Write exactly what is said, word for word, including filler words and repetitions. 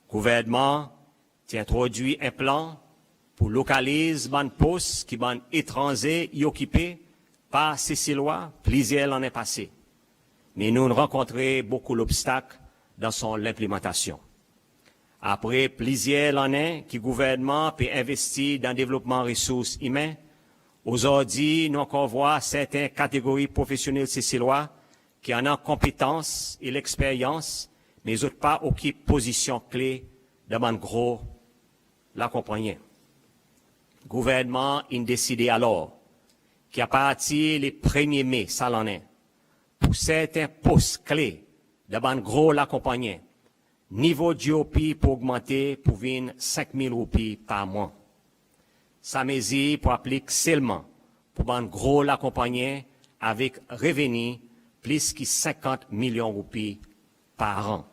Gouvernman ti entrodwir en plan pour lokaliz bann pos ki bann etranze i okipe par Seselwa plizyer lannen pase. Me nou'n rankontre bokou lobstak dan son lenplimantasyon. Apre plizyer lannen ki Gouvernman pe envestir dan devlopman resours imen, ozordi nou ankor vwar serten kategori profesyonnel Seselwa ki annan konpetans e leksperyans, me zot pa okip pozisyon kle dan bann gro lakonpannyen. Gouvernman in deside alor ki apartir le premye Me sa lannen, pour serten pos kle dan bann gro lakonpannyen, nivo GOP pou ogmante pour vin senk mil roupi par mwan. Sa mezir pou aplik selman pour bann gro lakonpannyen avek reveni plis ki senkant milyon roupi par an.